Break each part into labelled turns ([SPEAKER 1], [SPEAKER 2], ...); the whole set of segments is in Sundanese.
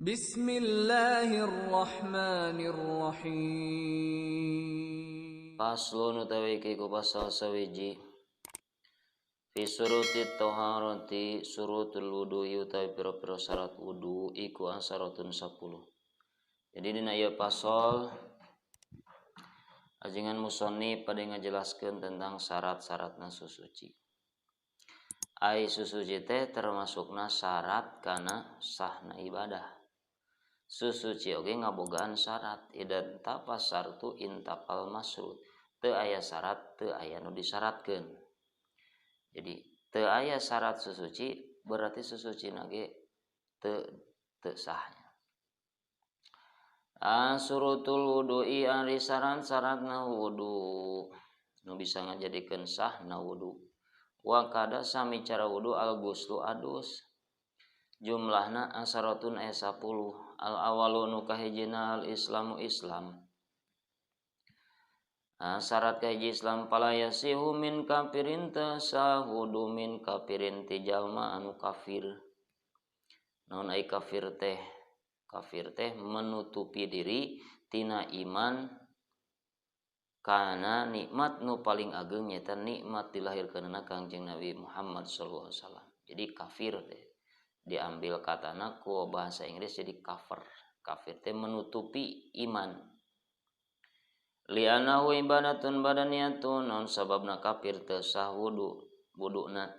[SPEAKER 1] Bismillahirrahmanirrahim.
[SPEAKER 2] Faslun utawi iki ku pasal sawiji. Fi suruti taharati surutul wudu utawi pira-pira syarat wudu iku asyaratun 10. Jadi dina ieu pasal ajengan musannif pada ngajelaskeun tentang syarat-syaratna susuci. Ai susuci teh termasukna syarat kana sahna ibadah. Susuci oge ngabogaan syarat, idan tafasartu intafal masrut. Teu aya syarat, teu aya nu disyaratkeun. Jadi teu aya syarat susuci berarti susucina ge teu sahnya. Surutul wudu'i ari syarat-syaratna wudu nu bisa ngajadikeun sahna wudu. Wa kada sami cara wudu al guslu adus. Jumlahna asyaratun aya 10. Al awalu nu kahijina al islamu islam. Syarat kahiji Islam pala yasihu min kafirin tasahudu min kafirin ti jalma anu kafir. Naon ai kafir teh? Kafir teh menutupi diri tina iman kana nikmat nu paling ageng nyaeta nikmat dilahirkeunana Kangjeng Nabi Muhammad sallallahu alaihi wasallam. Jadi kafir teh diambil katana ku bahasa Inggris jadi kafir. Kafir teh menutupi iman. Li'annahu ibadatun badaniyatun, non sababna kafir teu sah wudu wuduna.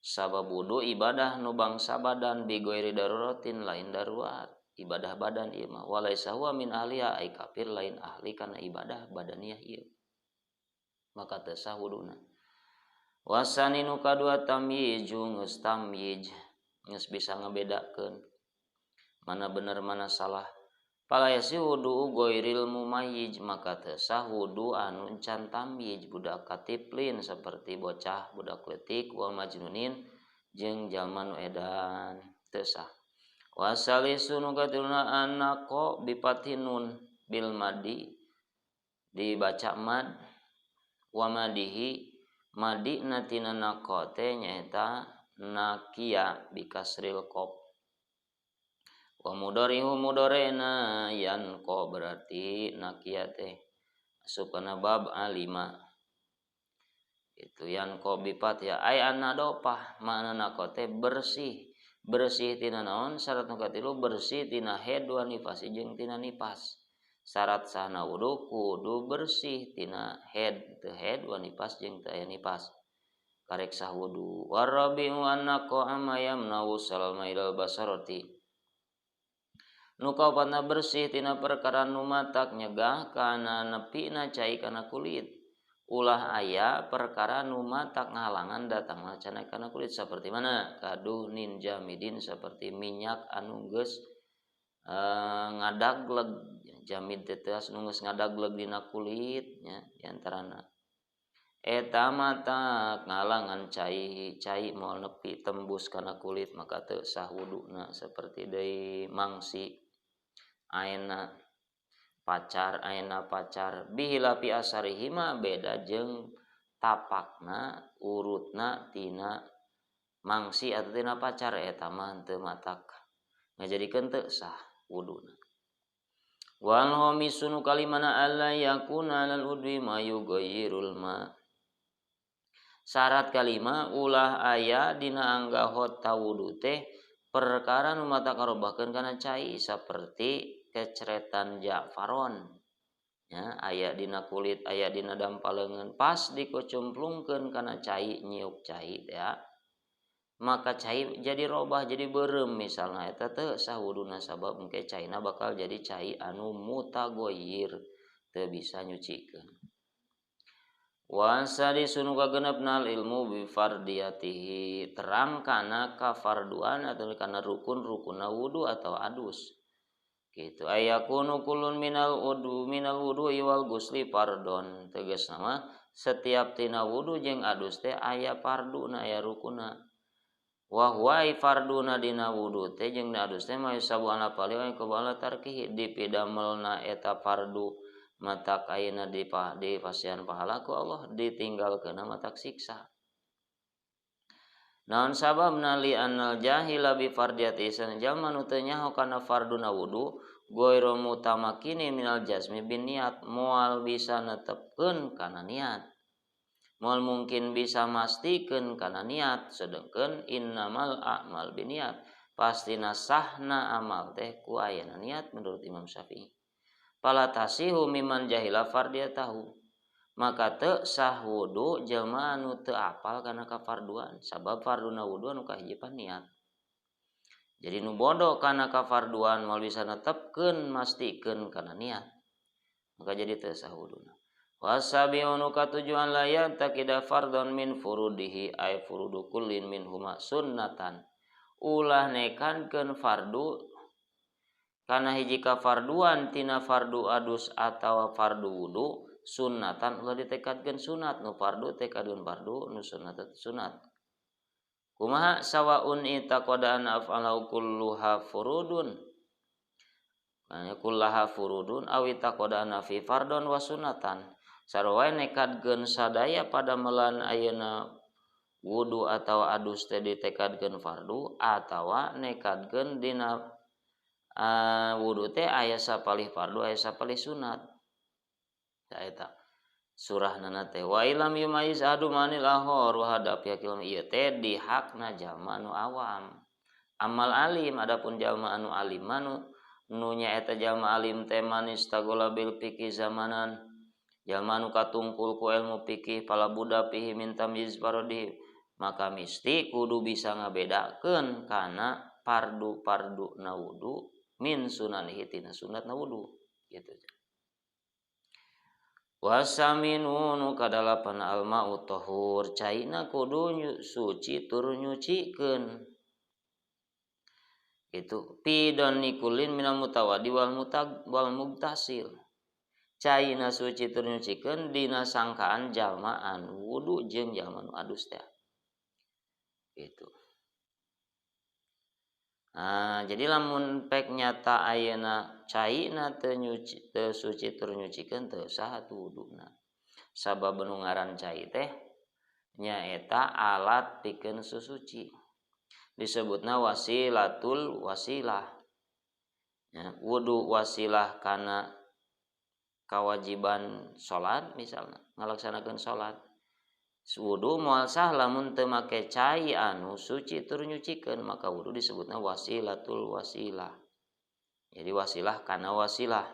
[SPEAKER 2] Sabab wudu ibadah nu bangsa badan bigoiri daruratin lain darurat. Ibadah badan ieu mah walaisa huwa min ahliha, ai kafir lain ahli kana ibadah badaniyah ieu. Maka teu sah wuduna. Wasani nu kadua tamyizu geus tamyiz, geus bisa ngabedakeun mana bener mana salah. Fala yasi wudu goiril mumayyiz, maka teu sah wudu anu encan tamyiz budak katiplin seperti bocah budak leutik wal majnunin jeung jalma nu edan teu sah. Wasalisu nu katiluna anaqo bifatinun bil madi dibaca mad wa madihi madi natina naqo teh nyaeta nakia bikasril qaf. Wa mudarihu mudarena yanqo berarti nakia teh asup kana bab alima. Itu yanqo bifat ya ai anadopah makna naqo teh bersih. Bersih tina naon? Syarat nu katilu bersih tina haid wa nifas jeung tina nifas. Syarat sahna wudu kudu bersih tina haid teu haid wa nifas jeung teu aya nifas. Karek sah wudu. Warabi'u annaqa amma yamna'u salama ilal basarati. Nu kaopatna bersih tina perkara nu matak nyegah kana nepina cai kana kulit. Ulah aya perkara nu matak ngahalangan datangna cai kana kulit seperti mana? Kaduh ninja midin seperti minyak anu geus ngadagleg, jamid teh teas nu geus ngadagleg dina kulit nya diantarana. Eta matak ngahalangan cai moal nepi tembus kana kulit maka teu sah wuduna seperti deui mangsi aena pacar bihilafi asarihima beda jeung tapakna urutna tina mangsi atau tina pacar eta mah teu matak ngajadikeun teu sah wuduna. Wal khamisu nu kalimana alla yakuna alal udwi ma yughayyirul ma. Syarat kalima ulah aya dina anggahot tawudu teh perkara nu mata karobahkeun kana cai seperti keceretan ja'faron ya, aya dina kulit aya dina dampaleungeun pas dikocumplungkeun kana cai nyiuk cai ya maka cai jadi robah jadi beureum misalna eta teu sah wuduna sabab engke caina bakal jadi cai anu mutagoyir teu bisa nyucikeun. Wa sadisun kagenepna ilmu bi fardiyatihi terang kana kafarduan atau kana rukun-rukunna wudu atau adus. Gitu ayakunu kullun minal wudu minal wudu'i wal gusli fardon tegasna mah setiap tina wudu jeung adus teh aya farduna aya rukunna. Wa huwa farduna dina wudu teh jeung adus teh mah yusabu ala fali wa yuqbalu tarkihi dipidamelna eta fardu matak ayeuna di pasihan pahala ku Allah ditinggalkeunna matak siksa. Naon sababna li annal jahila bi fardiyati sana jalma nu teu nyaho kana farduna wudu ghairu mutamakini minal jazmi bin niat moal bisa netepkeun kana niat moal mungkin bisa mastikeun kana niat sedengkeun innamal a'mal biniat pastina sahna amal teh ku ayana niat menurut Imam Syafi'i. Fala tasihu mimman jahila fardiyatahu maka teu sah wudu jelema anu teu apal kana kafarduan sabab farduna wudu anu kahiji pan niat. Jadi nu bodoh kana kafarduan moal bisa netepkeun mastikeun kana niat maka jadi teu sah wuduna. Wasabiu nu katujuan la yaqtaqida fardhon min furudihi ay furudu kullin minhuma sunnatan ulah nekankeun fardu kana hiji kafarduan tina fardu adus atawa fardu wudu sunnatan ulah ditekadkeun sunat nu fardu tekadkeun fardu nu sunat sunat. Kumaha sawaun itaqada an af'alu kulluha furudun kana kullaha furudun aw itaqada an fi fardon wa sunnatan sarua nekadkeun sadaya pada melan ayeuna wudu atawa adus teh ditekadkeun fardu atawa nekadkeun dina wudu teh aya sapalih fardu aya sapalih sunat. Tah eta surahna teh wa ilam yumayiz adu manil ahor wa hadap yakil ieu teh dihakna jalma anu awam. Amal alim adapun jalma anu alim anu nu nyaeta jalma alim teh manis tagola bil fikih zamanan jalma anu katungkul ku ilmu fikih pala budak fihi min tamyiz fardi maka misti kudu bisa ngabedakeun kana fardu-fardu na wudu min sunanihi tina sunat na wudu gitu. Wasaminu nu kadalapan alma'u tahur caina kudu suci tur nyucikeun itu pi donikulin minal mutawadi wal mutag wal mugtasil caina suci tur nyucikeun dina sangkaan jalma anu wudu jeung jalma nu adus teh gitu. Nah, jadi lamun pek nyata ayeuna caina teu nyuci teu suci tur nyucikeun teu sah atuh wuduna. Sabab nu ngaran cai teh nyaeta alat pikeun susuci. Disebutna wasilatul wasilah. Ya, wudu wasilah kana kewajiban salat misalna, ngalaksanakeun salat. Wudu moal sah lamun teu make cai anu suci tur nyucikeun maka wudu disebutna wasilatul wasilah. Jadi wasilah kana wasilah.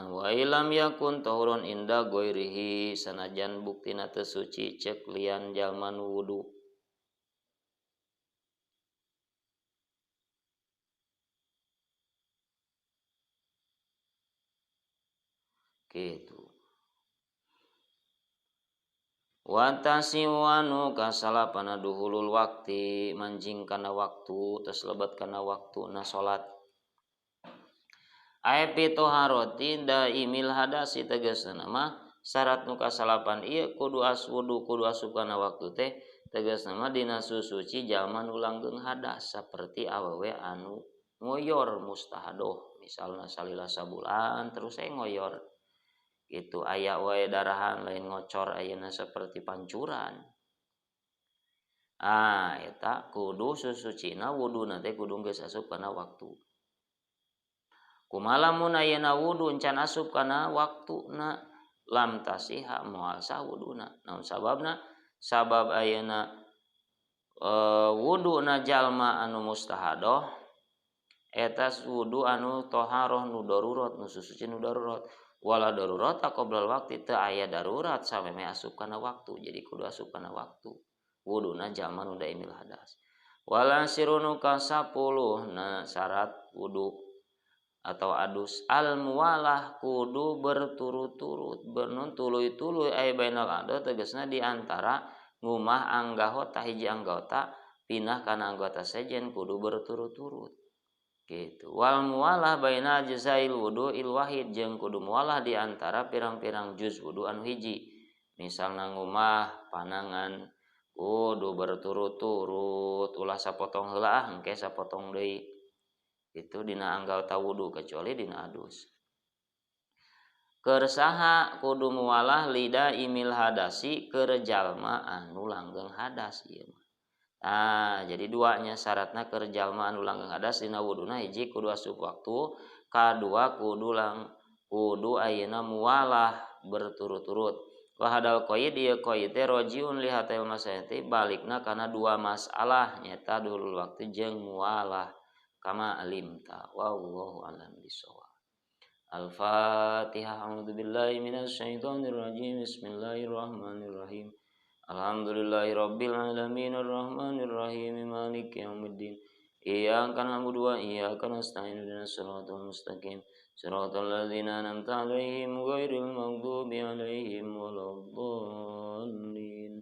[SPEAKER 2] Wa ilam yakun tahurun inda ghairihi sanajan buktina teu suci ceuk lian jalma nu wudu. Gitu. Watasiwanu kasalapana duhulul wakti manjing kana waktu terus lebat kana waktu na salat. Ai pitoharoti daimil hadasi tegasna mah syarat nu kasalapan ieu kudu aswudu kudu asup kana waktu teh tegasna mah dina susuci jalma nu langgeng hadas saperti awewe anu ngoyor mustahadoh misalna salila sabulan terus saya ngoyor. Itu aya wae darahan lain ngocor ayeuna seperti pancuran. Ah eta kudu susucina wuduna teh kudu geus asup kana waktu. Kumaha lamun ayeuna wudu encan asup kana waktuna lam tasiha moal sah wuduna. Naon sababna? Sabab ayeuna wuduna jalma anu mustahadoh eta wudu anu toharoh nu darurat nu susuci nu darurat. Wala darurat qoblal waqti teu aya darurat sameme asup kana waktu jadi kudu asup kana waktu wuduna jalma nu daimil hadas. Wala sirunu ka 10 na syarat wudu atau adus al muwalah kudu berturut-turut bernun tuluy-tuluy ay bainal ado tegasna di antara ngumah anggota hiji anggota pindah kana anggota sejen kudu berturut-turut gitu. Wal muwalah baina jazail wudu il wahid jeung kudu muwalah di antara pirang-pirang juz wudu anu hiji. Misalna ngumah panangan kudu berturut-turut ulah sapotong heula ah engke sapotong deui. Itu dina anggota wudu kecuali dina adus. Keur saha kudu muwalah lida imil hadasi keur jalma anu langgeng hadas ieu mah. Nah, jadi duanya syaratna keur jalma anu langgeng hadas dina wuduna hiji kudu asup waktu, kadua kudu lang kudu ayeuna muwalah berturut-turut. Wa hadal qaid ieu qaid teh rajiun li hatal masalati balikna kana dua masalah nyaeta dulul waktu jeung muwalah kama alimta wallahu alam bisawab. Al-Fatihah. A'udzu billahi minasyaitonir rajim. Bismillahirrahmanirrahim. Alhamdulillahi rabbil alamin arrahmanir rahim maliki yaumiddin. Iyyaka na'budu wa iyyaka nasta'in ihdinas siratal mustaqim. Siratal ladzina an'amta 'alaihim ghairil maghdubi 'alaihim waladdallin.